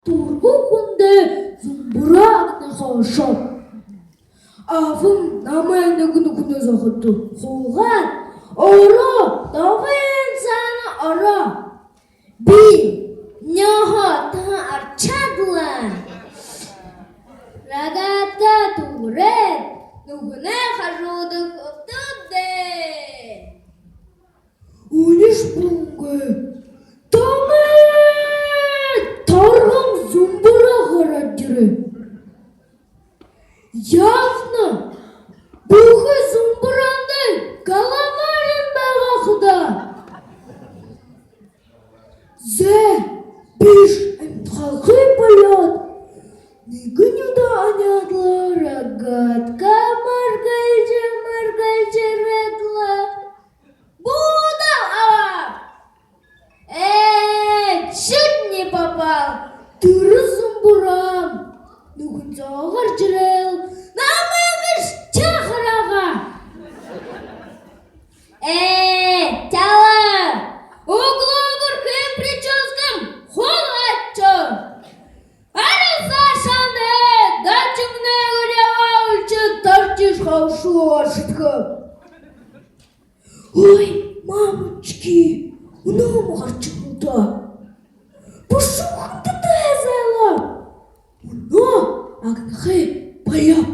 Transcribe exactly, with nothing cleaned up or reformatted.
Түргэн хүндэ зумбараа агнахаа ошооб. Абам намай нэгэ нүхэнэй зохидо хуулгаад, ороо, догоон саана ороо. Би: «Нёхо, та аршаадла». Рогатка түгээрээд, нүхэнэй хажууда хэбтээб даа. Үниш бүмгэ томой торгон зумбараа гараад ерээ. Явно бүхы зумбараанай главарь байгаа ха даа. Зэ, бишни амитхалхы болёод, нэгэ нюдөө аняад лэ, рогатка мэргэлжэ, мэргэлжэ ерээд лэ, буудаад абааб. Ээ, чуть не попал. Тэрэ зумбараан нүхэн соогуур ерээл, намайе шахараагаа. Ээ, тала, үглөөгүүр хэн прическам хулгайшоо. Арай саашань дажимнай гэрээ ябуулши, торчиш хавшуу ошодхо. Ой, мамочки, үнэн гаршаа гү даа. Бушуухан даа зайлаа. Мүнөө агнахаа болёоб.